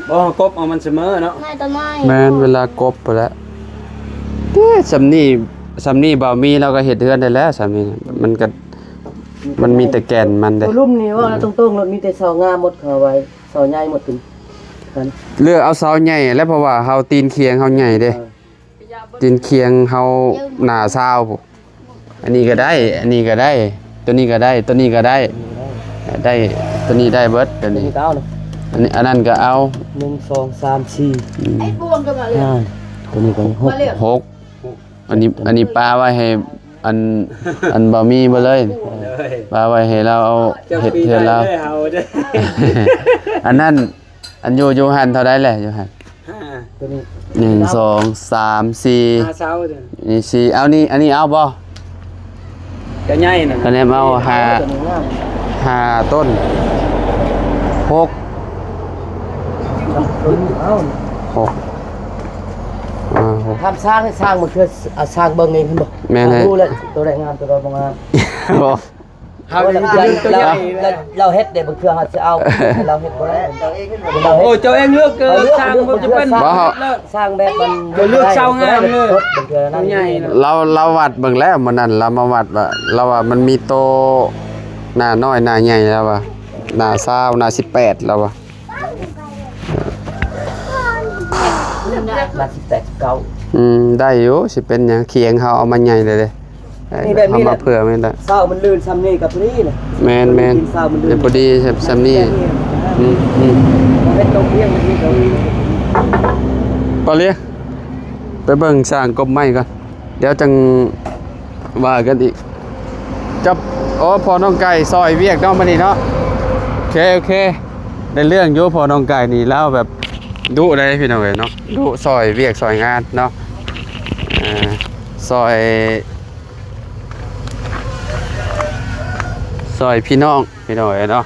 ບໍ່ ເຮົາກົບເອົາມັນສະເໝີເນາະ ແມ່ນ ເວລາກົບພຸ້ນແຫຼະ ເດ້ ສ່ຳນີ້ ສ່ຳນີ້ບ່າວມີລາວກໍເຮັດເຮືອນໄດ້ແລ້ວ ສ່ຳນີ້ມັນກໍ ມັນມີແຕ່ແກ່ນມັນເດ້ ໂຕລຸ່ມນີ້ເວົ້າແລ້ວຕົງໆ ໂລດ ມີແຕ່ເສົາງາມໝົດ ເຂົາໄວ້ເສົາໃຫຍ່ໝົດ ເປັນ ເລືອກເອົາເສົາໃຫຍ່ແຫຼະ ເພາະວ່າເຮົາຕີນຄຽງເຮົາໃຫຍ່ເດ້ ເອີ ຕີນຄຽງເຮົາໜ້າຊາວພຸ້ນ ອັນນີ້ກໍໄດ້ ອັນນີ້ກໍໄດ້ ຕົວນີ້ກໍໄດ້ ຕົວນີ້ກໍໄດ້ ໄດ້ ຕົວນີ້ໄດ້ເບິດ ຕົວນີ້ ອັນນີ້ ອັນນັ້ນກໍເອົາ ໜຶ່ງ ສອງ ສາມ ສີ່ ອືມ ຫ້າ ຕົວນີ້ກໍຫົກ ຫົກ ອັນນີ້ ອັນນີ້ປະໄວ້ໃຫ້ ອັນ ອັນບໍ່ມີເບິດເລີຍ ປະໄວ້ໃຫ້ລາວເອົາເຮັດເຮືອນລາວ ອັນນັ້ນ ອັນຢູ່ ຢູ່ຫັ້ນເທົ່າໃດແຫຼະ ຢູ່ຫັ້ນ ຫ້າ ຕົວນີ້ ໜຶ່ງ ສອງ ສາມ ສີ່ ຫ້າເສົາ ນີ້ສີ່ ເອົານີ້ ອັນນີ້ເອົາບໍ່ ກະໃຫຍ່ນັ້ນ ກະແນມເອົາຫ້າ ຫ້າຕົ້ນ ຫົກ ຫົກ ອ່າ ຫົກ ທຳສ້າງ ສ້າງມັນຄື ອ່າ ສ້າງເບິ່ງເອງ ເຫັນບໍ່ ແມ່ນ ຮູ້ແລ້ວ ໂຕໃດງາມ ໂຕໃດບໍ່ງາມ ບໍ່ ເຮົາ ລາວ ລາວ ລາວເຮັດເດ້ ບາງເທື່ອເຮົາຊິເອົາ ລາວເຮັດບໍ່ໄດ້ ໂອ້ ເຈົ້າເອງເລືອກ ເອີ ເຮົາເລືອກ ຊ່າງ ເລືອກ ມັນຈະເປັນ ເລືອກ ບໍ່ ເຮົາ ສ້າງແບບມັນ ເຈົ້າເລືອກຊາວງາມເລີຍ ບາງເທື່ອນັ້ນ ລາວ ລາວວັດເບິ່ງແລ້ວ ມື້ນັ້ນລາວມາວັດວ່າ ລາວວ່າມັນມີໂຕໜ້ານ້ອຍໜ້າໃຫຍ່ ລາວວ່າໜ້າຊາວ ໜ້າສິບແປດ ລາວວ່າ ໜ້າສິບແປດ ສິບເກົ້າ ອືມ ໄດ້ຢູ່ ຊິເປັນຫຍັງ ຄຽງເຮົາເອົາມາໃຫຍ່ເລີຍເດ້ ນີ້ແບບນີ້ແຫຼະ ເຮົາມາເພື່ອແມ່ນລະ ເສົາມັນລື່ນຊ່ຳນີ້ກໍພໍດີນະ ແມ່ນໆ ເສົາມັນລື່ນ ພໍດີຊ່ຳນີ້ ແບບນີ້ ອືມໆ ເຮັດຕົງຮຽງແບບນີ້ກໍ ປະເລຍ ໄປເບິ່ງຊ່າງກົບໄມ້ກ່ອນ ດຽວຈັ່ງວ່າກັນອີກ ຈັບ ໂອ້ ພໍ່ນ້ອງໄກ່ຊ່ອຍວຽກເນາະ ມື້ນີ້ເນາະ ໂອເຄ ໂອເຄ ໄດ້ເລື່ອງຢູ່ ພໍ່ນ້ອງໄກ່ນີ້ລາວແບບດຸໄດ໋ ພີ່ນ້ອງເອີຍເນາະ ດຸຊ່ອຍວຽກຊ່ອຍງານເນາະ ເອີ ຊ່ອຍ ຊ່ອຍພີ່ນ້ອງ ພີ່ນ້ອງເອີຍເນາະ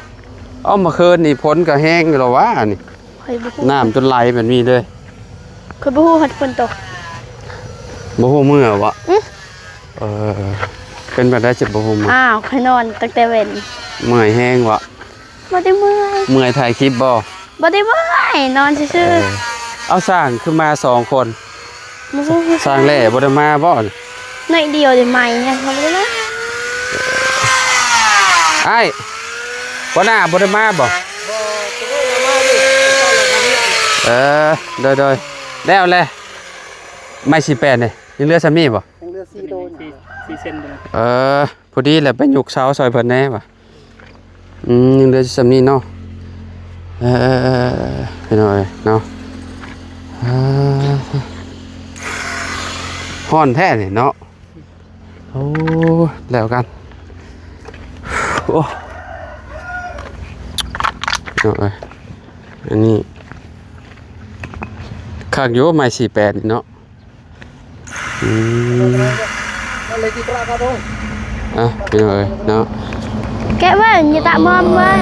ເອົ້າ ເມື່ອຄືນນີ້ຝົນກໍແຮງຢູ່ລະຫວານີ້ ຂ້ອຍບໍ່ຮູ້ ນ້ຳຈົນໄຫຼແບບນີ້ເລີຍ ຂ້ອຍບໍ່ຮູ້ຮອດຝົນຕົກ ບໍ່ຮູ້ເມື່ອວະ ອື ເອີ ເປັນແບບໃດຊິບໍ່ຮູ້ເມື່ອ ອ້າວ ຂ້ອຍນອນຕັ້ງແຕ່ເວັນ ເມື່ອຍແຮງວະ ບໍ່ໄດ້ເມື່ອຍ ເມື່ອຍຖ່າຍຄລິບບໍ່ ບໍ່ໄດ້ເມື່ອຍ ນອນຊື່ໆ ເອີ ເອົາ ຊ່າງຄືມາສອງຄົນ ບໍ່ຮູ້ຄືກັນ ຊ່າງແຫຼ້ບໍ່ໄດ້ມາບໍ່ ໜ້ອຍດຽວໄດ້ໄໝ ຍັງບໍ່ໄດ້ມາ ອ້າຍ ຫົວໜ້າບໍ່ໄດ້ມາບໍ່ ບໍ່ ຕະເວນມາຢູ່ ເອີ ໂດຍໆ ແລ້ວແຫຼະ ໄມ້ສີ່ແປດນີ້ ຍັງເຫຼືອຊ່ຳນີ້ບໍ່ ຍັງເຫຼືອສີ່ໂຕ ສີ່ ສີ່ເຊັນ ເອີ ພໍດີແຫຼະ ໄປຍົກເສົາຊ່ອຍເພິ່ນແດ່ວ່າ ອືມ ຍັງເຫຼືອຊ່ຳນີ້ເນາະ ເອີ ເອີ ເອີ ເອີ ພີ່ນ້ອງເອີຍເນາະ ເອີ ຮ້ອນແທ້ນີ້ເນາະ ໂອ້ ແລ້ວກັນ ໂອ້ ພີ່ນ້ອງເອີຍ ອັນນີ້ຄັກຢູ່ ໄມ້ສີ່ແປດນີ້ເນາະ ອືມ ອ່ະ ພີ່ນ້ອງເອີຍເນາະ ແກະເບິ່ງ ຢ່າຕະມອມເບິ່ງ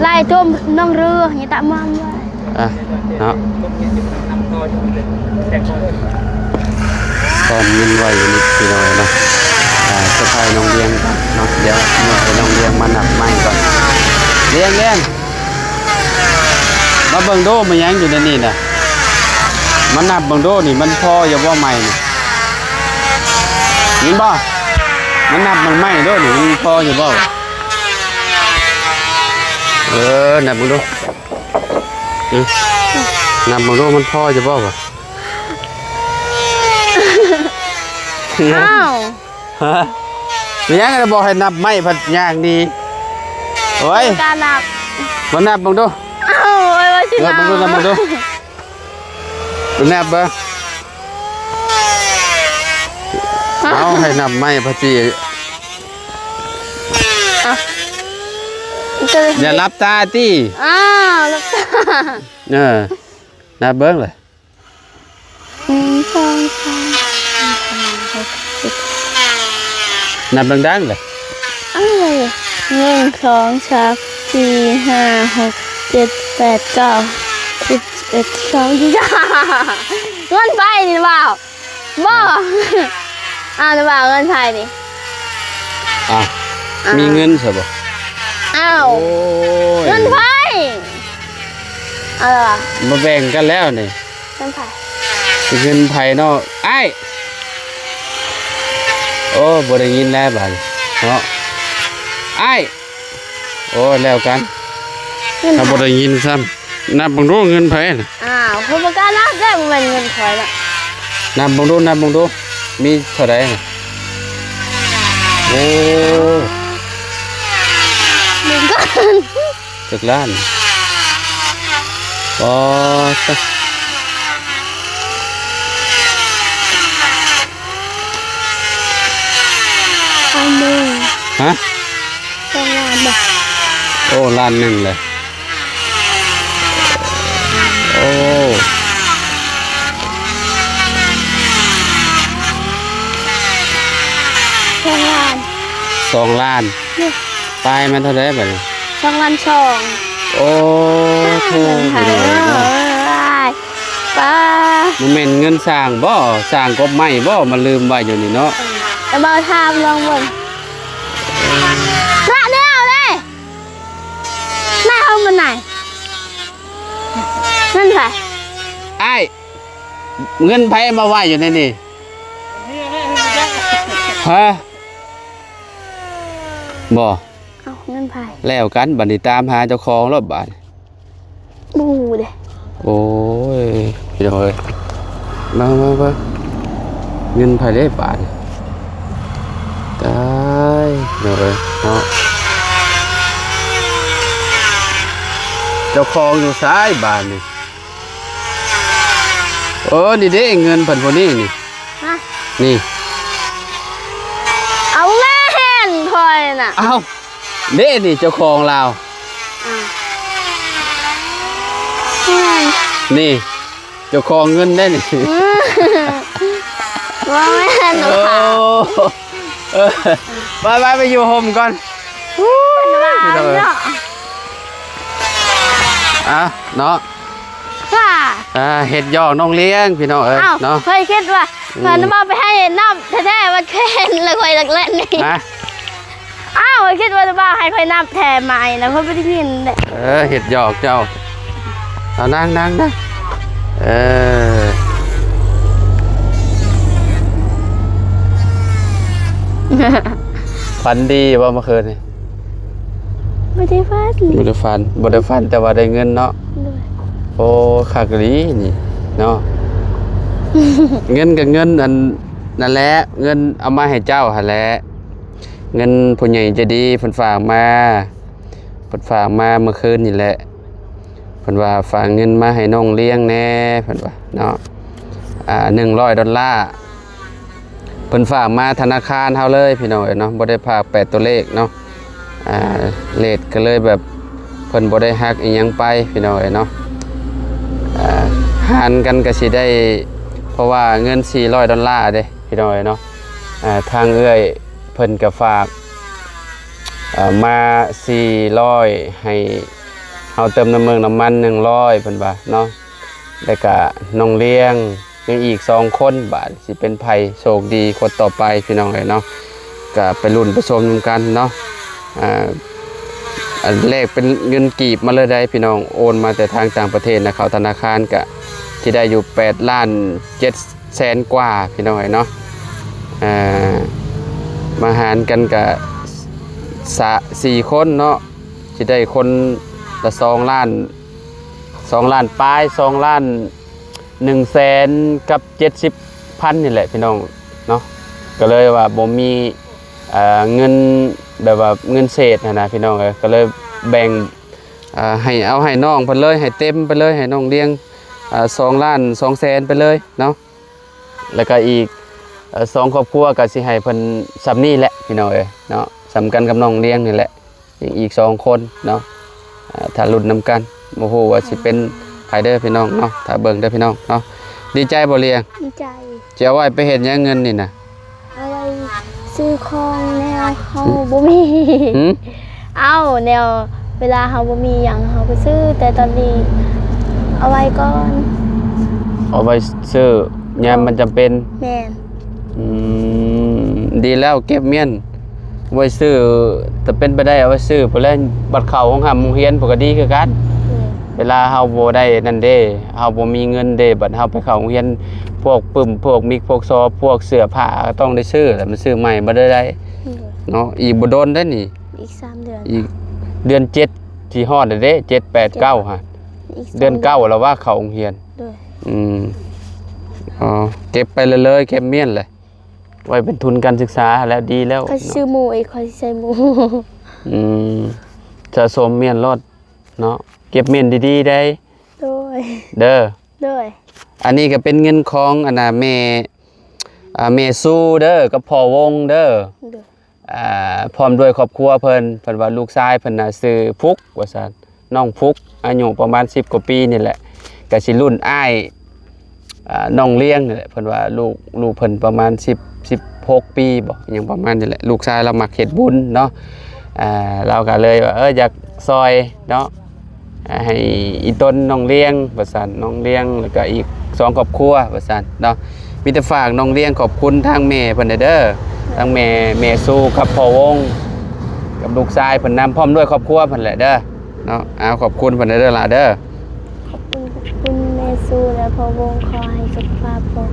ໄລ່ຕົວນ້ອງເຮືອນີ້ຕະມາມໄວ້ ອ່ະ ເນາະ ຕອນເງິນໄວ້ຢູ່ນີ້ພີ່ນ້ອງເນາະ ອ່າ ສະພາຍນ້ອງລຽງກ່ອນເນາະ ດຽວໃຫ້ນ້ອງລຽງມານັບໄມ້ກ່ອນ ລຽງ ລຽງ ມາເບິ່ງດູ ມີຫຍັງຢູ່ໃນນີ້ນະ ມານັບເບິ່ງດູນີ້ ມັນພໍຢູ່ບໍ່ໄມ້ນີ້ ເຫັນບໍ່ ມານັບເບິ່ງໄມ້ດູນີ້ ມັນພໍຢູ່ບໍ່ ເອີ ນັບເບິ່ງດູ ອື ນັບເບິ່ງດູ ມັນພໍຢູ່ບໍ່ວະ ອ້າວ ຮະ ເປັນຫຍັງລະ ບອກໃຫ້ນັບໄມ້ພັດຍ່າງໜີ ໂອ້ຍ ການັບ ມານັບເບິ່ງດູ ອ້າວ ໂອ້ຍ ວ່າຊິນັບເບິ່ງດູ ນັບເບິ່ງດູ ນັບເບິ່ງ ເອົາ ໃຫ້ນັບໄມ້ພັດຊິ ອ່ະ ຢ່າຫຼັບຕາຕິ ອ້າວ ຫຼັບຕາ ເອີ ນັບເບິ່ງເລີຍ ໜຶ່ງ ສອງ ສາມ ສີ່ ຫ້າ ຫົກ ເຈັດ ນັບດັງໆເລີຍ ເອົາເລີຍ ໜຶ່ງ ສອງ ສາມ ສີ່ ຫ້າ ຫົກ ເຈັດ ແປດ ເກົ້າ ສິບ ສິບເອັດ ສິບສອງ ສິບສາມ ເງິນໄປນີ້ບ່າວ ບໍ່ ອ້າວ ແຕ່ວ່າເງິນໃຜນີ້ ອ້າວ ອ້າວ ມີເງິນຊະບໍ່ ອ້າວ ໂອ້ຍ ເງິນໃຜ ເອົາລະ ມາແບ່ງກັນແລ້ວນີ້ ເງິນໃຜ ເປັນເງິນໃຜເນາະ ອ້າຍ ໂອ້ ບໍ່ໄດ້ຍິນແລ້ວບາດນີ້ເນາະ ອ້າຍ ໂອ້ ແລ້ວກັນ ເງິນໃຜ ຖ້າບໍ່ໄດ້ຍິນຊ້ຳ ນັບເບິ່ງດູເງິນໃຜນະ ອ້າວ ຂ້ອຍບໍ່ກ້ານັບເດ້ ບໍ່ແມ່ນເງິນຂ້ອຍລະ ນັບເບິ່ງດູ ນັບເບິ່ງດູ ມີເທົ່າໃດນະ ໂອ້ ເບິ່ງກ່ອນ ຈັກລ້ານ ອໍ ຕະ ອັນໜຶ່ງ ຮະ ສອງລ້ານບໍ່ ໂອ້ ລ້ານໜຶ່ງເລີຍ ໂອ້ ສອງລ້ານ ສອງລ້ານ ນີ້ ປາຍມັນເທົ່າໃດບາດນີ້ ສອງລ້ານສອງ ໂອ້ ໂທ້ ເອີຍ ປ້າ ບໍ່ແມ່ນເງິນສ້າງບໍ່ ສ້າງກົບໄມ້ບໍ່ ມາລືມໄວ້ຢູ່ນີ້ເນາະ ເອີ ເອົາມາຖາມລອງເບິ່ງ ລະແນວເດ້ ນາຍເຮົາມັນນາຍ ນັ້ນໃຜ ອ້າຍ ເງິນໃຜມາໄວ້ຢູ່ໃນນີ້ ຮະ ບໍ່ ເອົາເງິນໃຜ ແລ້ວກັນ ບັດນີ້ຕາມຫາເຈົ້າຂອງແລ້ວບາດ ບໍ່ຮູ້ເດ້ ໂອ້ຍ ພີ່ນ້ອງເອີຍ ມາ ມາ ມາ ເງິນໃຜເດ້ບາດນີ້ ຕາຍ ພີ່ນ້ອງເອີຍເນາະ ເຈົ້າຂອງຢູ່ໃສບາດນີ້ ເອີ ນີ້ເດ້ ເງິນເພິ່ນຜູ້ນີ້ນີ້ ຮະ ນີ້ ເອົາແມ່ນຂ້ອຍນະ ເອົ້າ ເດ້ນີ້ເຈົ້າຂອງລາວ ອືມ ນີ້ເຈົ້າຂອງເງິນເດ້ນີ້ ອືມ ບໍ່ແມ່ນ ໂອ້ ເອີ ໄປໆ ໄປຢູ່ຮົ່ມກ່ອນ ເພິ່ນວ່າເນາະ ອ່ະ ເນາະ ວ່າ ອ່າ ເຮັດຢອກນ້ອງລ້ຽງ ພີ່ນ້ອງເອີຍ ອ້າວ ເນາະ ຂ້ອຍຄິດວ່າ ອືມ ເພິ່ນວ່າໄປໃຫ້ນັບແທ້ໆ ວ່າແຄ່ນ ແລ້ວຂ້ອຍຫຼັກແລ່ນນີ້ ຮະ ອ້າວ ຂ້ອຍຄິດວ່າຈະວ່າໃຫ້ຂ້ອຍນັບແທ້ໄມ້ນະ ຂ້ອຍບໍ່ໄດ້ຍິນເດ້ ເອີ ເຮັດຢອກເຈົ້າ ເອົາ ນັ່ງ ນັ່ງ ນັ່ງ ເອີ ຝັນດີບໍ່ເມື່ອຄືນນີ້? ບໍ່ໄດ້ຝັນ ບໍ່ໄດ້ຝັນ ບໍ່ໄດ້ຝັນ ແຕ່ວ່າໄດ້ເງິນເນາະ ໂດຍ ໂອ້ ຄັກອີ່ຫຼີນີ້ເນາະ ເງິນກໍເງິນອັນນັ້ນແຫຼະ ເງິນເອົາມາໃຫ້ເຈົ້າຫັ້ນແຫຼະ ເງິນຜູ້ໃຫຍ່ໃຈດີເພິ່ນຝາກມາ ເພິ່ນຝາກມາເມື່ອຄືນນີ້ແຫຼະ ເພິ່ນວ່າຝາກເງິນມາໃຫ້ນ້ອງລ້ຽງແດ່ ເພິ່ນວ່າເນາະ ອ່າ ໜຶ່ງຮ້ອຍດອນລາ ເພິ່ນຝາກມາທະນາຄານເຮົາເລີຍ ພີ່ນ້ອງເອີຍເນາະ ບໍ່ໄດ້ຝາກແປດຕົວເລກເນາະ ອ່າ ເລດກໍເລີຍແບບ ເພິ່ນບໍ່ໄດ້ຫັກອີ່ຫຍັງໄປ ພີ່ນ້ອງເອີຍເນາະ ອ່າ ຫານກັນກໍຊິໄດ້ ເພາະວ່າເງິນສີ່ຮ້ອຍດອນລາເດ້ ພີ່ນ້ອງເອີຍເນາະ ອ່າ ທາງເອື້ອຍເພິ່ນກໍຝາກ ເອີ ມາສີ່ຮ້ອຍ ໃຫ້ ເຮົາເຕີມນ້ຳເມືອງນ້ຳມັນໜຶ່ງຮ້ອຍ ເພິ່ນວ່າເນາະ ແລ້ວກະນ້ອງລ້ຽງ ຍັງອີກສອງຄົນ ບາດຊິເປັນໃຜໂຊກດີຄົນຕໍ່ໄປ ພີ່ນ້ອງເອີຍເນາະ. ກະໄປລຸ້ນໄປຊົມນຳກັນເນາະ. ອ່າ ອັນແລກເປັນເງິນກີບມາເລີຍໄດ໋ພີ່ນ້ອງ ໂອນມາແຕ່ທາງຕ່າງປະເທດນະ ເຂົ້າທະນາຄານກະຊິໄດ້ຢູ່ແປດລ້ານເຈັດແສນກວ່າ ພີ່ນ້ອງເອີຍເນາະ. ເອີ ມາຫານກັນກະສະ ສີ່ຄົນເນາະ ຊິໄດ້ຄົນລະສອງລ້ານ ສອງລ້ານປາຍ ສອງລ້ານໜຶ່ງແສນກັບເຈັດສິບພັນນີ້ແຫຼະ ພີ່ນ້ອງເນາະ. ກະເລີຍວ່າບໍ່ມີ ເອີ ເງິນແບບວ່າເງິນເສດຫັ້ນນະ ພີ່ນ້ອງເອີຍ. ກະເລີຍແບ່ງ ເອີ ໃຫ້ ເອົາໃຫ້ນ້ອງເພິ່ນເລີຍ ໃຫ້ເຕັມໄປເລີຍ ໃຫ້ນ້ອງລ້ຽງ ເອີ ສອງລ້ານສອງແສນໄປເລີຍເນາະ. ແລ້ວກະອີກ ເອີ ສອງຄອບຄົວກະຊິໃຫ້ເພິ່ນສ່ຳນີ້ແຫຼະ ພີ່ນ້ອງເອີຍເນາະ ສ່ຳກັນກັບນ້ອງລ້ຽງນີ້ແຫຼະ. ຍັງອີກສອງຄົນເນາະ ເອີ ຖ້າລຸ້ນນຳກັນ ບໍ່ຮູ້ວ່າຊິເປັນໃຜເດີພີ່ນ້ອງເນາະ. ຖ້າເບິ່ງເດີພີ່ນ້ອງເນາະ. ດີໃຈບໍ່ລ້ຽງ? ດີໃຈ. ຈະເອົາໄວ້ໄປເຮັດຫຍັງເງິນນີ້ນະ? ເອົາໄວ້ຊື້ຂອງແນວເຮົາບໍ່ມີ. ຫື? ເອົ້າ ແນວເວລາເຮົາບໍ່ມີຫຍັງເຮົາກະຊື້ ແຕ່ຕອນນີ້ເອົາໄວ້ກ່ອນ. ເອົາໄວ້ຊື້ຍາມມັນຈຳເປັນ. ແມ່ນ. ອືມ ດີແລ້ວ ເກັບມ້ຽນໄວ້ຊື້ ຖ້າເປັນໄປໄດ້ເອົາໄວ້ຊື້ພຸ້ນແຫຼະ ບັດເຂົ້າໂຮງຮ່ຳໂຮງຮຽນພຸ້ນກະດີຄືກັນ. ໂດຍ. ເວລາເຮົາບໍ່ໄດ້ນັ້ນເດ້ ເຮົາບໍ່ມີເງິນເດ້ ບັດເຮົາໄປເຂົ້າໂຮງຮຽນ ພວກປຶ້ມ ພວກມິກ ພວກຊໍ ພວກເສື້ອຜ້າກະຕ້ອງໄດ້ຊື້ແຫຼະ ມັນຊື້ໃໝ່ບໍ່ໄດ້ໄດ໋. ໂດຍ. ເນາະ ອີກບໍ່ດົນເດ້ນີ້ ອີກສາມເດືອນ ອີກເດືອນເຈັດຊິຮອດແລ້ວເດ້ ເຈັດ ແປດ ເກົ້າຫັ້ນ. ເດືອນເກົ້າແລ້ວວ່າເຂົ້າໂຮງຮຽນ. ໂດຍ. ອືມ ອໍ ເກັບໄປເລີຍໆ ເກັບມ້ຽນແຫຼະ ໄວ້ເປັນທຶນການສຶກສາແລ້ວ ດີແລ້ວ. ຂ້ອຍຊິຊື້ໝູ່ອີກ ຂ້ອຍຊິໃສ່ໝູ່. ອືມ ສະສົມມ້ຽນໂລດເນາະ ເກັບມ້ຽນດີໆໄດ໋. ໂດຍ. ເດີ. ໂດຍ. ອັນນີ້ກະເປັນເງິນຂອງອັນນ່າແມ່ ອ່າ ແມ່ຊູເດີ ກັບພໍ່ວົງເດີ. ໂດຍ. ອ່າ ພ້ອມດ້ວຍຄອບຄົວເພິ່ນ ເພິ່ນວ່າລູກຊາຍເພິ່ນນະຊື່ຟຸກວ່າຊັ້ນ ນ້ອງຟຸກ ອາຍຸປະມານສິບກວ່າປີນີ້ແຫຼະ ກະຊິລຸ້ນອ້າຍ ອ່າ ນ້ອງລ້ຽງນີ້ແຫຼະ. ເພິ່ນວ່າລູກ ລູກເພິ່ນປະມານສິບ ສິບຫົກປີບໍ ຫຍັງປະມານນີ້ແຫຼະ ລູກຊາຍລາວມັກເຮັດບຸນເນາະ. ອ່າ ລາວກະເລີຍວ່າ ເອີ ຢາກຊ່ອຍເນາະ ອ່າ ໃຫ້ອີ່ຕົນນ້ອງລ້ຽງວ່າຊັ້ນ ນ້ອງລ້ຽງ ແລ້ວກະອີກສອງຄອບຄົວວ່າຊັ້ນເນາະ. ມີແຕ່ຝາກນ້ອງລ້ຽງຂອບຄຸນທາງແມ່ເພິ່ນແດ່ເດີ ທາງແມ່ ແມ່ຊູກັບພໍ່ວົງ ກັບລູກຊາຍເພິ່ນນຳ ພ້ອມດ້ວຍຄອບຄົວເພິ່ນແຫຼະເດີເນາະ. ເອົາ ຂອບຄຸນເພິ່ນແດ່ເດີຫຼ້າເດີ. ຂອບຄຸນ ຂອບຄຸນແມ່ຊູ ແລະ ພໍ່ວົງ ຂໍໃຫ້ສຸຂະພາບຂອງ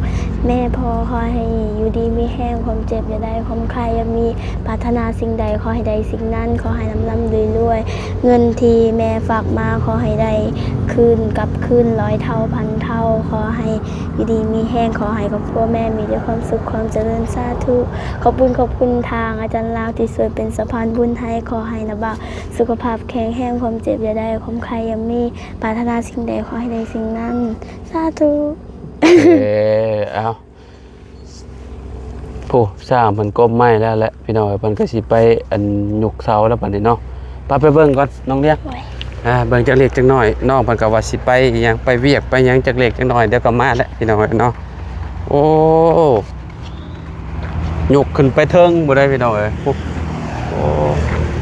ແມ່ພໍ່ ຂໍໃຫ້ຢູ່ດີມີແຮງ ຄວາມເຈັບຢ່າໄດ້ ຄວາມໄຂ້ຢ່າມີ ປາດຖະໜາສິ່ງໃດຂໍໃຫ້ໄດ້ສິ່ງນັ້ນ ຂໍໃຫ້ລ່ຳໆລວຍໆ ເງິນທີ່ແມ່ຝາກມາຂໍໃຫ້ໄດ້ຄືນ ກັບຄືນຮ້ອຍເທົ່າພັນເທົ່າ ຂໍໃຫ້ຢູ່ດີມີແຮງ ຂໍໃຫ້ຄອບຄົວແມ່ມີແຕ່ຄວາມສຸກຄວາມຈະເລີນ ສາທຸ. ຂອບບຸນຂອບຄຸນທາງອາຈານລາວທີ່ຊ່ວຍເປັນສະພານບຸນໃຫ້ ຂໍໃຫ້ນ້າບ່າວສຸຂະພາບແຂງແຮງ ຄວາມເຈັບຢ່າໄດ້ ຄວາມໄຂ້ຢ່າມີ ປາດຖະໜາສິ່ງໃດຂໍໃຫ້ໄດ້ສິ່ງນັ້ນ ສາທຸ. ເອີ ເອົາ ຜູ້ຊ່າງເພິ່ນກົບໄມ້ແລ້ວແຫຼະ ພີ່ນ້ອງເອີຍ ເພິ່ນກະຊິໄປອັນຍົກເສົາແລ້ວບັດນີ້ເນາະ. ໄປ ໄປເບິ່ງກ່ອນນ້ອງລ້ຽງ ໂດຍ ອ່າ ເບິ່ງຈັກເລັກຈັກນ້ອຍ ນ້ອງເພິ່ນກະວ່າຊິໄປອີ່ຫຍັງ ໄປວຽກໄປຫຍັງຈັກເລັກຈັກນ້ອຍ ດຽວກະມາແຫຼະ ພີ່ນ້ອງເອີຍເນາະ. ໂອ້ ຍົກຂຶ້ນໄປເທິງພຸ້ນໃດ໋ ພີ່ນ້ອງເອີຍ ໂອ້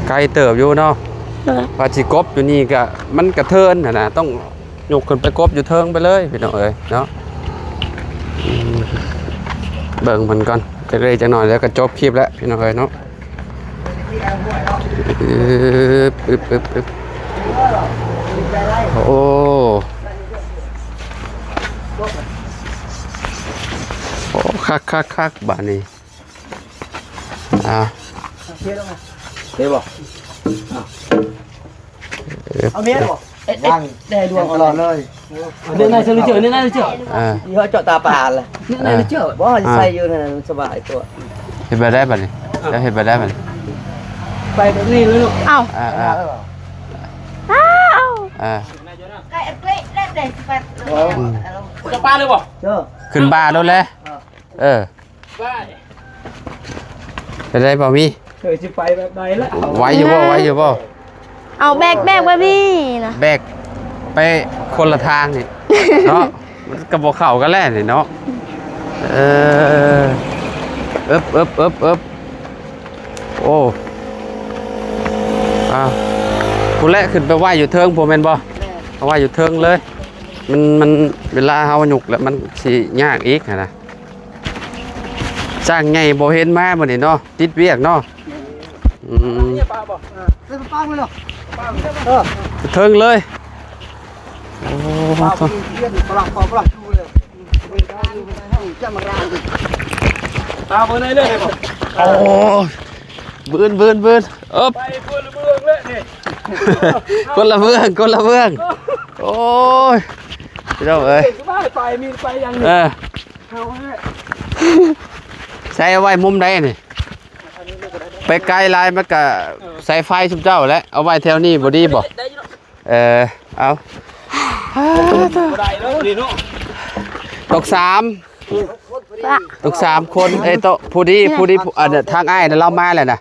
ໄກເຕີບຢູ່ເນາະ ໂດຍ ວ່າຊິກົບຢູ່ນີ້ກະ ມັນກະເທີນຫັ້ນນະ ຕ້ອງ ຍົກຂຶ້ນໄປກົບຢູ່ເທິງໄປເລີຍ ພີ່ນ້ອງເອີຍເນາະ. ອືມ ເບິ່ງເພິ່ນກ່ອນ ຈັກເລັກຈັກນ້ອຍ ແລ້ວກະຈົບຄລິບແລ້ວ ພີ່ນ້ອງເອີຍເນາະ. ອຶບ ອຶບ ອຶບ ອຶບ ໂອ້ ໂອ້ ຄັກ ຄັກ ຄັກ ບາດນີ້ ອ່າ ເຫັນບໍ່? ເອົາເມຍບໍ່? ເອັດ ເອັດ ໄດ້ດວງເອົາເລີຍ ເດີນາເຊີເຈີ ເດີນາເຊີ ອ່າ ເຈາະຕາປານລະ ເດີນາເຊີ ບໍ່ ຊິໃສ່ຢູ່ນັ້ນ ມັນສະບາຍກວ່າ. ເຮັດແບບໃດບັດນີ້? ຈະເຮັດແບບໃດບັດນີ້? ໄປແບບນີ້ເລີຍລູກ ເອົ້າ ອ່າ ອ່າ ອ່າ ອືມ ຈະປາເລີຍບໍ່? ຂຶ້ນປ່າໂລດແຫຼະ ເອີ. ເປັນໃດບໍ່ມີ? ເອີ ຊິໄປແບບໃດລະ? ໄຫວຢູ່ບໍ່? ໄຫວຢູ່ບໍ່? ເອົາແບກ ແບກແບບນີ້ນະ ແບກໄປຄົນລະທາງນີ້ເນາະ ມັນກະບໍ່ເຂົ້າກັນແຫຼະນີ້ເນາະ. ເອີ ອຶບ ອຶບ ອຶບ ອຶບ ໂອ້ ອ້າວ ພຸ້ນແຫຼະ ຂຶ້ນໄປໄຫວ້ຢູ່ເທິງພຸ້ນແມ່ນບໍ່? ແມ່ນ ໄຫວ້ຢູ່ເທິງເລີຍ. ມັນ ມັນ ເວລາເຮົາຍົກແລ້ວມັນຊິຍາກອີກຫັ້ນນະ. ຊ່າງໃຫຍ່ບໍ່ເຫັນມາມື້ນີ້ເນາະ ຕິດວຽກເນາະ. ອືມ ເອີ ເທິງເລີຍ. ໂອ້ ປາເພິ່ນເພິ່ນປະຫຼັກ ປະຫຼັກຢູ່ເລີຍ. ຕາເບິ່ງໄດ້ເລີຍບໍ່? ໂອ້ຍ ບືນ ບືນ ບືນ ເອີບ ໄປຄົນລະເບື້ອງເລີຍນີ້ ຄົນລະເບື້ອງ ຄົນລະເບື້ອງ. ໂອ້ຍ ພີ່ນ້ອງເອີຍ ໄປ ມີໄປຢ່າງນີ້ ເອີ ເອົາແຫຼະ. ໃສ່ເອົາໄວ້ມຸມໃດນີ້? ໄປໄກຫຼາຍມັນກະ ເອີ ສາຍໄຟຊຸມເຈົ້າແຫຼະ ເອົາໄວ້ແຖວນີ້ບໍ່ດີບໍ່? ເອີ ເອົາ ບໍ່ໄດ້ແລ້ວນີ້ເນາະ. ຕົກສາມ ຕົກສາມຄົນ ເອີ ໂຕະ ຜູ້ດີ ຜູ້ດີ ອັນທາງອ້າຍນະ ລາວມາແລ້ວນະ.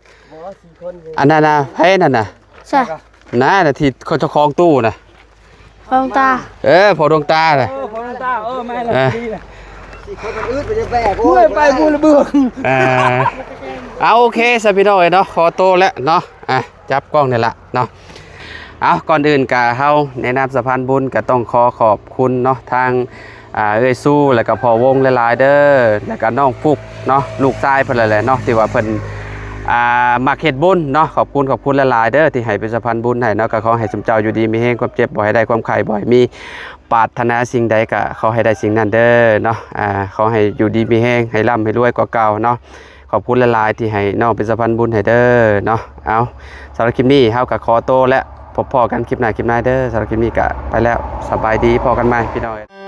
ອັນນັ້ນນະ ໃຜນັ້ນນະ? ໃຊ່ ນະ ທີ່ເຈົ້າຂອງຕູ້ນະ ພໍ່ດວງຕາ. ເອີ ພໍ່ດວງຕານະ ເອີ ພໍ່ດວງຕາ ເອີ ມາແລ້ວ ເອີ ດີນະ. ສີ່ຄົນມັນອຶດໄປແບກ ເມື່ອຍໄປພຸ້ນລະເບື້ອງ. ເອີ ເອົາ ໂອເຄຊະພີ່ນ້ອງເອີຍເນາະ ຂໍໂຕແລ້ວເນາະ. ອ່ະ ຈັບກ້ອງນີ້ລະເນາະ. ເອົາ ກ່ອນອື່ນກະເຮົາໃນນາມສະພານບຸນກະຕ້ອງຂໍຂອບຄຸນເນາະ ທາງ ອ່າ ເອື້ອຍຊູ ແລ້ວກະພໍ່ວົງຫຼາຍໆເດີ ແລ້ວກະນ້ອງຟຸກເນາະ ລູກຊາຍເພິ່ນແຫຼະເນາະ ທີ່ວ່າເພິ່ນ ອ່າ ມັກເຮັດບຸນເນາະ. ຂອບຄຸນ ຂອບຄຸນຫຼາຍໆເດີ ທີ່ໃຫ້ເປັນສະພານບຸນໃຫ້ເນາະ. ກະຂໍໃຫ້ຊຸມເຈົ້າຢູ່ດີມີແຮງ ຄວາມເຈັບບໍ່ໃຫ້ໄດ້ ຄວາມໄຂ້ບໍ່ໃຫ້ມີ ປາດຖະໜາສິ່ງໃດກະຂໍໃຫ້ໄດ້ສິ່ງນັ້ນເດີເນາະ. ອ່າ ຂໍໃຫ້ຢູ່ດີມີແຮງ ໃຫ້ລ່ຳໃຫ້ລວຍກວ່າເກົ່າເນາະ. ຂອບຄຸນຫຼາຍໆທີ່ໃຫ້ນ້ອງເປັນສະພານບຸນໃຫ້ເດີເນາະ. ເອົາ ສຳລັບຄລິບນີ້ເຮົາກະຂໍໂຕແລ້ວ ພົບພໍ້ກັນຄລິບໜ້າຄລິບໃນເດີ. ສຳລັບຄລິບນີ້ກະໄປແລ້ວ ສະບາຍດີ ພໍ້ກັນໃໝ່ພີ່ນ້ອງ.